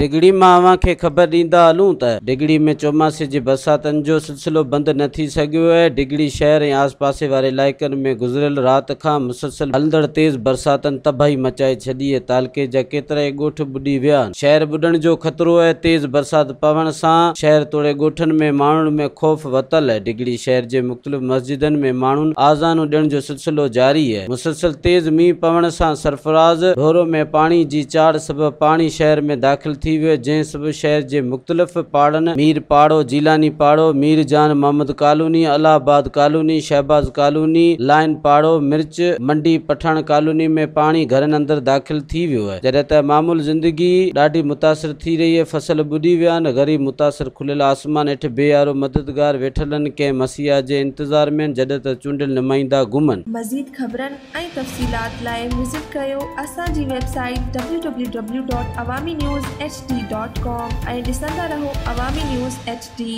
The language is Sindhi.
ڊگهڙي مان اوهان کي خبر ڏيندا هلون ته ڊگهڙي ۾ چوماسي جي برساتن جو سلسلو بند نه ٿي سگهيو آهي. ڊگهڙي شهر ۽ آس پاسي واري علائقن ۾ گذريل رات کان مسلسل هلندڙ تيز برساتن تباهي مچائي ڇڏي آهي. تعلقي جا ڪيترائي ڳوٺ ٻڏي ويا آهن. شهر ٻڏڻ جو خطرو آهي. تيز برسات پوڻ سان شهر توڙي ڳوٺن ۾ ماڻهن ۾ خوف ورتل آهي. ڊگهڙي شهر جي مختلف مسجدن ۾ ماڻهن آذانون ڏيڻ جو سلسلو جاري آهي. مسلسل تيز مينهن پوڻ سان سرفراز ڍورو ۾ پاڻي جي چاڙهه سبب پاڻي شهر ۾ داخل ٿي ويو، جنهن سبب شهر جي مختلف پاڙن مير پاڙو، جيلاني پاڙو، Mir Jan Muhammad colony, Allahabad colony, Shahbaz colony, line پاڙو، مرچ منڊي، پٺاڻ ڪالوني ۾ پاڻي گهرن اندر داخل ٿي ويو آهي، جڏهن ته معمول زندگي ڏاڍي متاثر ٿي رهي آهي، فصل ٻڏي ويا آهن، غريب متاثر کليل آسمان هيٺ بي يارو مددگار ويٺل آهن، ڪنهن مسيحا جي انتظار ۾ آهن، جڏهن ته چونڊيل نمائندا گم آهن. مزيد خبرن ۽ تفصيلات لاء وزٽ ڪريو اسان جي website W W W dot Awami news H D dot com ۽ ڏسندا رهو عوامي نيوز ايڇ ڊي.